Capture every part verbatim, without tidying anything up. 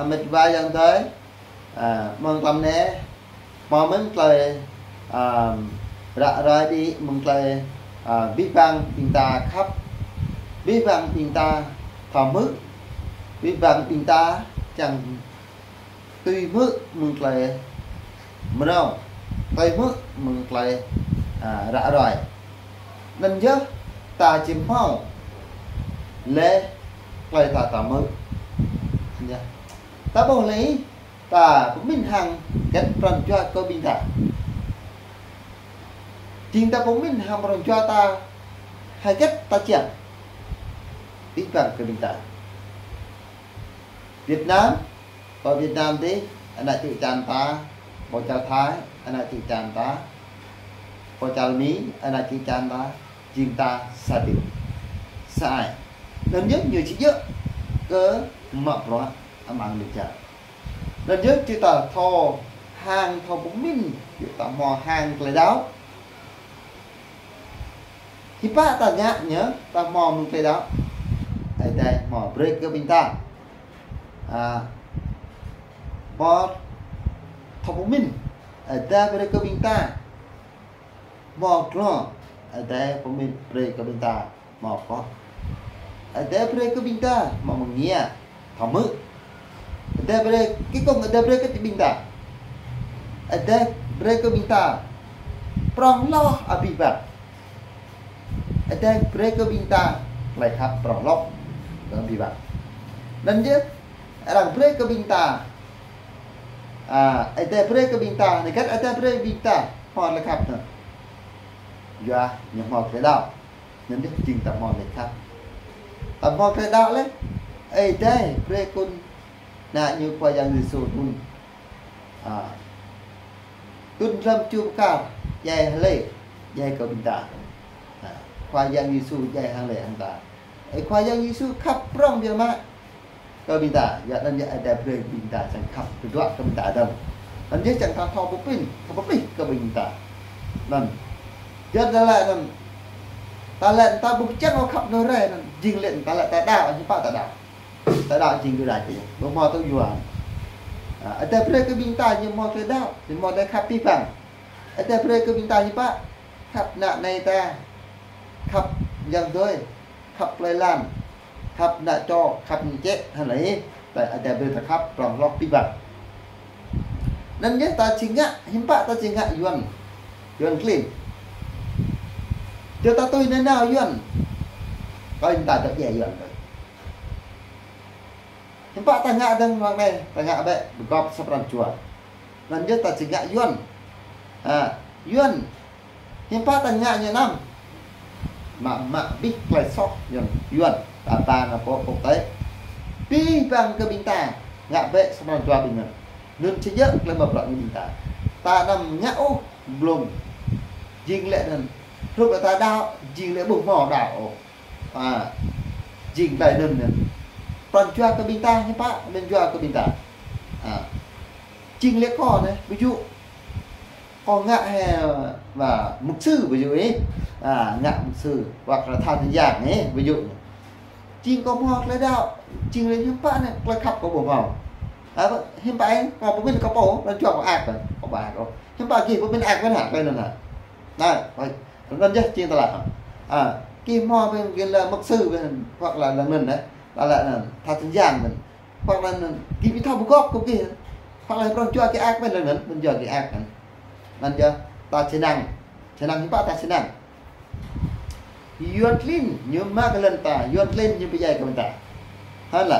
Mĕt wa ayŏng adơi, a, mơ̆ng tlam anai, hmâo mơ̆ng tơlơi, a, ră ruai đĭ mơ̆ng tơlơi, a, abih bang ƀing ta khăp, abih bang ƀing ta thâo hmư̆, abih bang ƀing ta čang tui hmư̆ mơ̆ng tơlơi mơnơ̆ng, tui hmư̆ mơ̆ng tơlơi, a, ră ruai. Anŭn yơh ta či hmâo laih tơlơi ta thâo hmư̆. Yơh. Ta ƀuh laih, ta pơmĭn hăng hơget pran jua kơ ƀing ta. Jing ta pơmĭn hăng pran jua ta hơget ta čiăng. Abih bang kơ ƀing ta. Việt Nam, pơ Việt Nam dih, ană čư̆ čan ta, pô čar Thái, ană čư̆ čan ta, pô čar Mi, ană čư̆ čan ta, jing ta sa dih, sa ai. Anŭn yơh ñu či djơ̆ kơ mă bruă amăng lŏn čar. Anŭn yơh či ta thâo hăng thâo pơmĭn, yua ta hmâo hăng tơlơi đaŏ. Hiư̆m pă ta ngă ñu, ta hmâo mơ̆ng tơlơi đaŏ. Ơi Adai hmâo brơi kơ ƀing ta. A, hmâo thâo pơmĭn. Ơi Adai brơi kơ ƀing ta. Hmâo glông. Ơi Adai pơmĭn brơi kơ ƀing ta. Hmâo kŏ. Ơi Adai brơi kơ ƀing ta. Hmâo mơ̆ng anai. Thâo hmư̆. Ơi Adai brơi, kơ kông Ơi Adai brơi kơ ƀing ta. Ơi Adai brơi kơ ƀing ta prŏng hloh abih bang. Ơi Adai brơi kơ ƀing ta tơlơi khăp prŏng hloh kơ abih bang. Anŭn yơh, arăng brơi kơ ƀing ta. A, Ơi Adai brơi kơ ƀing ta, anai kơ Ơi Adai brơi ƀing ta hmâo tơlơi khăp anŭn. Yua ñu hmâo tơlơi đaŏ. Anŭn yơh jing ta hmâo tơlơi khăp. Ta hmâo tơlơi đaŏ laih. Ơi Adai brơi kơ ană ñu Khua Yang Yêsu trŭn. A. Trŭn lăm čư̆ pơkă, djai hlơi, djai kơ ƀing ta. A. Khua Yang Yêsu djai hăng hlơi hăng ta. Ơi Khua Yang Yêsu khăp prŏng biă mă kơ ƀing ta, yua anŭn yơh Ơi Adai brơi ƀing ta čang khăp tơdruă kơ ƀing ta dơ̆ng. Anŭn yơh čang ta thâo pơpĭn, thâo pơplih kơ ƀing ta. Anŭn. Yua ta laĭ anŭn. Ta laĭ ta ƀuh čang ôh khăp nao rai anŭn. Jing lĕ ta laĭ ta đaŏ, hiư̆m pă ta đaŏ. Ta đaŏ jing tui đač. Ƀu hmâo tŭ yua. A, Ơi Adai brơi kơ ƀing ta ñu hmâo tơlơi đaŏ, ñu hmâo tơlơi khăp abih bang. Ơi Adai brơi kơ ƀing ta hiư̆m pă. Khăp ană anai ta. Khăp ayŏng adơi. Khăp plơi lan, khăp ană čô, khăp ană čĕ, hăng laih, ta Ơi Adai brơi ta khăp prŏng hloh abih bang. Anŭn yơh ta či ngă, hiư̆m pă ta či ngă Yuan, Yuan klin. Yua ta tui nanao Yuan, kơ ta dŏ djai Yuan tui. Hiư̆m pă ta ngă dơ̆ng mơ̆ng anai, ta ngă bĕ, pơgop sa pran jua. Anŭn yơh ta či ngă Yuan. Ha, Yuan. Hiư̆m pă ta ngă ñu anăm. Mă, mă abih tơlơi soh Yuan, Yuan. Ta ba nao pơ quốc tế. Abih bang kơ ƀing ta ngă bĕ sa pran jua ƀing anŭn. Anŭn či djơ̆ tơlơi mă bruă ƀing ta. Ta anăm ngă ôh blung. Jing lĕ anŭn. Hrup lĕ ta đaŏ, jing lĕ ƀu hmâo đaŏ ôh. A, jing tơlơi anŭn anŭn. Pran jua kơ ƀing ta, hiư̆m pă pran jua kơ ƀing ta. A, jing lĕ kâo anai, ví dụ. Kâo ngă hĭ, a, mục sư ví dụ anai. A, ngă mục sư, hoặc là thầy thuốc giảng anai, ví dụ. Jing kâo hmâo tơlơi đaŏ, jing lĕ hiư̆m pă anai, tơlơi khăp kâo ƀu hmâo. A, hiư̆m pă anai, kâo pơmĭn kâo pô, pran jua kâo ăt, kâo ƀu ăt ôh. Hiư̆m pă gih pơmĭn ăt ƀu hă, tơlơi anŭn hă. Anai, ơi. Anŭn yơh jing ta laĭ. A, gih hmâo ƀing gih lĕ mục sư ƀing, hoặc là lăng anŭn anai, lăng anŭn, thầy thuốc giảng ƀing. Hoặc là anŭn, gih ƀu thâo pơgop kơ gih. Hoặc là pran jua gih ăt ƀing lăng anŭn, pran jua gih ăt ƀing. Anŭn yơh, ta či năng. Či năng hiư̆m pă ta či năng. Yuan klin, ñu mă kơ lŏn ta, Yuan klin ñu pơdjai kơ ƀing ta. Hă lĕ.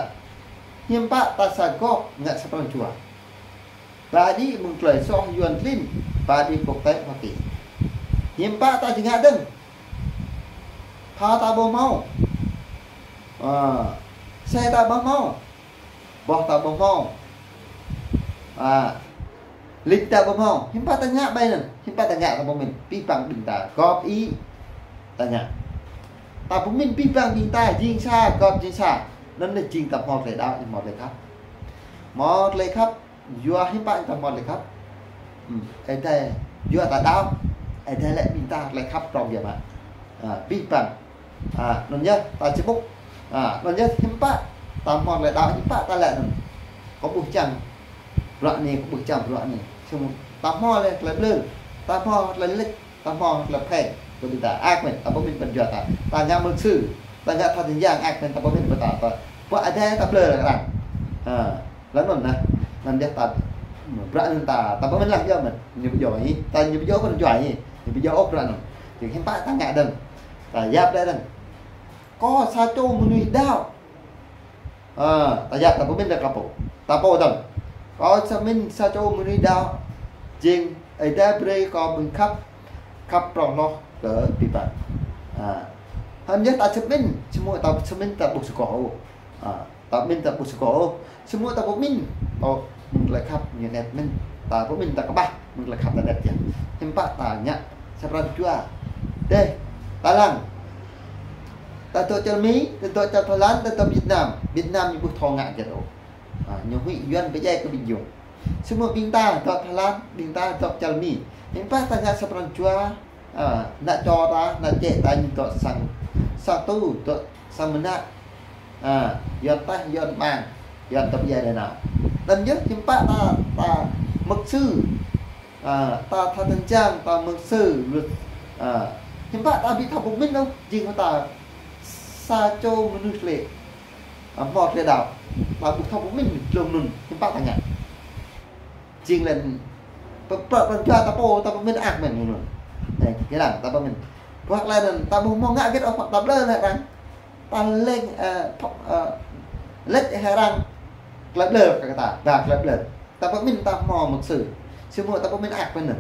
Hiư̆m pă ta sa gop ngă sa pran jua. Ba đĭ mơ̆ng tơlơi soh Yuan klin, ba đĭ quốc tế Hoa Kỳ. Hiư̆m pă ta či ngă dơ̆ng. Phao ta ƀu hmâo. A, xe ta ƀu hmâo. Boh ta ƀu hmâo. A, lịch ta ƀu hmâo. Hiư̆m pă ta ngă ƀai anŭn. Hiư̆m pă ta ngă ta pơmĭn. Abih bang ƀing ta. Gop ih. Ta ngă. Ta pơmĭn abih bang ƀing ta. Jing sa, gop jing sa. Anŭn anai jing ta hmâo tơlơi đaŏ, hmâo tơlơi khăp. Hmâo tơlơi khăp. Yua hiư̆m pă ta hmâo tơlơi khăp. Ư, Ơi Adai, yua ta đaŏ, Ơi Adai lĕ ƀing ta tơlơi khăp prŏng biă mă. A, abih bang. A, anŭn yơh, ta či ƀuh. A, anŭn yơh hiư̆m pă, ta hmâo tơlơi đaŏ, hiư̆m pă ta lĕ anŭn. Kâo ƀuh čang bruă anai, kâo ƀuh čang bruă anai. Samơ̆ ta hmâo lĕ tơlơi ƀlŏr, ta hmâo tơlơi lĕč, ta hmâo tơlơi phĕ. Kơ ƀing ta ăt mơ̆n, ta pơmĭn pơjua ta. Ta ngă mơ̆ng sư, ta ngă tha tơnjang ăt mơ̆n, ta pơmĭn pơta ta. Pơ adai ta ƀlŏr lăng arăng. Ha, lăng anŭn nah. Anŭn yơh ta, bruă anŭn ta, ta pơmĭn lăng yơh mơ̆n. Ñu pơjua hĭ, ta ñu pơjua pơjua hĭ. Ñu pơjua ôh bruă anŭn. Jing hiư̆m pă ta ngă dơ̆ng. Ta yap lĕ dơ̆ng. Kâo sa čô mơnuih đaŏ. Ơ, ta yap ta pơmĭn lĕ kơ pô. Ta pô dơ̆ng. Kâo sa mĭn sa čô mơnuih đaŏ. Jing Ơi Adai brơi kâo ƀing khăp, khăp prŏng hloh kơ ƀing ƀă. Ơ. Hăng yơh ta sa mĭn, samơ̆ ta sa mĭn ta ƀu sơgoh ôh. Ơ, ta mĭn ta ƀu sơgoh ôh. Samơ̆ ta pơmĭn, ơ, mơ̆ng tơlơi khăp ñu anet mơ̆n. Ta pơmĭn ta kơƀah, mơ̆ng tơlơi khăp ta anet yơh. Hiư̆m pă ta ngă sa pran jua. Dêh, ta lăng. Ta dŏ čar Mi, ta dŏ čar Thái Lan, ta dŏ Việt Nam. Việt Nam ñu ƀu thâo ngă hơget ôh. Ơ, ñu huĭ Yuan pơdjai kơ ƀing ñu. Samơ̆ ƀing ta dŏ Thái Lan, ƀing ta dŏ čar Mi. Hiư̆m pă ta ngă sa pran jua, ơ, ană čô ta, ană čĕ ta ñu dŏ sang, sang tu, dŏ sang mơnă. Ơ, Yuan tah, Yuan ƀang, Yuan tơbiă đe nao. Anŭn yơh, hiư̆m pă ta, ta mơ̆ng sư. Ơ, ta tha tơnjang, ta mơ̆ng sư, luật. Ơ, hiư̆m pă ta ƀu thâo pơmĭn ôh, jing ta sa čô mơnuih lĕ. Ơ, hmâo tơlơi đaŏ. Ta ƀu thâo pơmĭn glông anŭn, hiư̆m pă ta ngă. Jing lĕ pơ-, pơ-, pran jua ta pô, ta pơmĭn ăt mơ̆n anŭn. Ơ, kơ lăng, ta pơmĭn. Pơhiăp lĕ anŭn, ta ƀu hmâo ngă hơget ôh, ta ƀlŏr lĕ arăng. Ta lĕč, ơ, pho-, ơ, lĕč hăng arăng. Tơlơi ƀlŏr kơ ta, ba tơlơi ƀlŏr. Ta pơmĭn ta hmâo mơ̆ng sư. Samơ̆ ta pơmĭn ăt mơ̆n anŭn.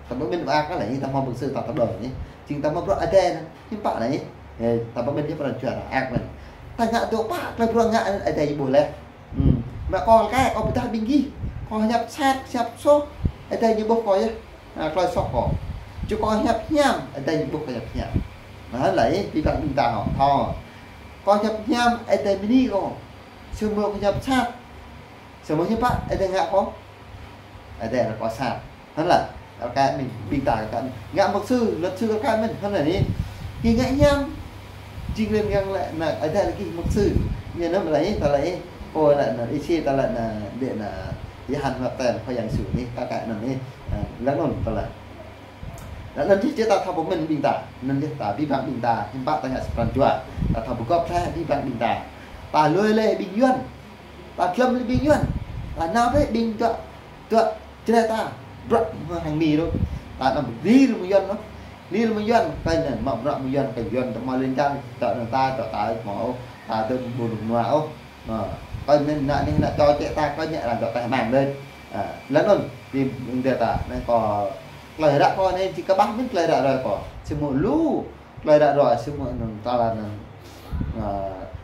Ta pơmĭn ƀă kơ lĕ, ta hmâo mơ̆ng sư ta, ta ƀlŏr anai. Jing ta hmâo bruă adai anŭn. Hiư̆m pă anai. Ơ, ta pơmĭn yơh pran jua ta ăt mơ̆n. Ta ngă dŏ pă, tơlơi bruă ngă anŭn adai ƀuh lĕ. Hmm. Mă kâo lĕ kâo pơdah ƀing gih. Kâo hiăp sat, hiăp soh. Adai ñu ƀuh kâo yơh. Ha, tơlơi soh kâo. Ču kâo hiăp hiam, adai ñu ƀuh kâo hiăp hiam. Nah, lĕ, ƀing ƀă ƀing ta hŏ, thâo. Kâo hiăp hiam, adai bơni kâo. Samơ̆ kâo hiăp sat. Samơ̆ hiư̆m pă, adai ngă kâo. Adai ră kâo sat. Hơnă lĕ, ră kâo mĭn, ƀing ta ră kâo mĭn. Ngă mơ̆ng sư, luật sư ră kâo mĭn, hơnă lĕ anai. Gih ngă hiam, jing lĕ ngă lĕ, anŭn, adai lĕ gih mơ̆ng sư. Ñu anŭn lĕ, ta lĕ, kâo lĕ anŭn, ih sĭ ta lĕ anŭn, đe anŭn, Yôhan baptem Khua Yang Yêsu anai, ta kơ anŭn anai, ơ, lăng anŭn ta lĕ. Lăng anŭn jih jeh ta thâo pơmĭn ƀing ta, anŭn jeh ta abih bang ƀing ta, hiư̆m pă ta ngă sa pran jua, ta thâo pơgop lĕ abih bang ƀing ta. Ta lui lĕ ƀing Yuan, ta glăm lĕ ƀing Yuan, ta nao lĕ ƀing dŏ, dŏ Jrai ta, bruă hăng Mi lu. Ta anăm ri lu mơ̆ng Yuan lu. Ri lu mơ̆ng Yuan, kơ anŭn mă bruă mơ̆ng Yuan, kơ Yuan ta mă lin čang, dŏ anŭn ta, dŏ ta, mă ôh, ta dŏ ƀu lu mă ôh. Ơ, kơ anŭn ană anai, ană čô čĕ ta, kơ anŭn arăng dŏ ta hơmang lĕ. Ơ, lăng anŭn, ƀing, ƀing ta, anŭn kâo, tơlơi ră kâo anai, či kơƀah mơ̆n tơlơi ră ruai kâo. Samơ̆ lu, tơlơi ră ruai, samơ̆ anŭn, ta lăng anŭn. Ơ,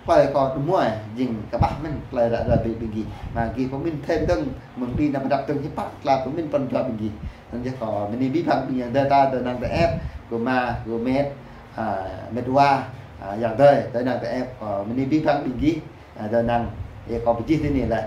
tơlơi kâo tơmuai, jing kơƀah mơ̆n, tơlơi ră ruai ƀing, ƀing gih. Mă gih pơmĭn thêm dơ̆ng, mơ̆ng đĭ anăm pơdăp dơ̆ng hiư̆m pă, tơlơi pơmĭn pran jua ƀing gih. Anŭn yơh kâo bơni abih bang ƀing yang dơi ta, dơi năng dơi ĕp, gơ̆ ama, gơ̆ met, ơ, met wa, ơ, yang dơi, dơi năng dơi ĕp, kâo bơni abih bang ƀing gih, ơ, dơi năng, ơ, kâo pơjih tui anai lĕ.